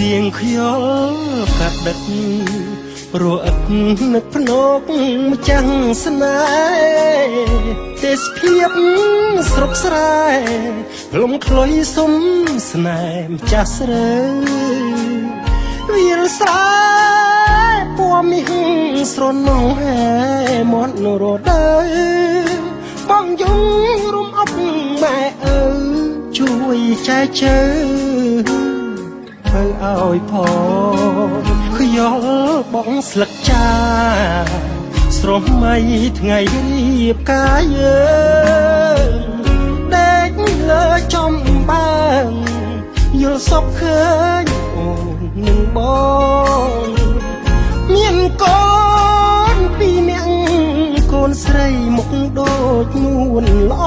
សៀងខ្យល់កាត់ដឹកព្រោះអឹកនឹកភ្នកម្ចាំងស្នេហ៍ទេសភាពស្រុកស្រែលំខ្លុយសុំស្នេហ៍ម្ចាស់ស្រើវាលស្រែពណ៌មាសស្រណងហែមាត់នរដូវបងយំរុំអប់ម៉ែអើជួយចែកជើធ្វើឲ្យផងខ្យល់បងស្លឹកចាស្រមៃថ្ងៃរៀបការយើងដេកលើចំបើងយល់សុខឃើញអូននឹងបងមានកូនពីរនាក់កូនស្រីមុខដូចនួនល្អ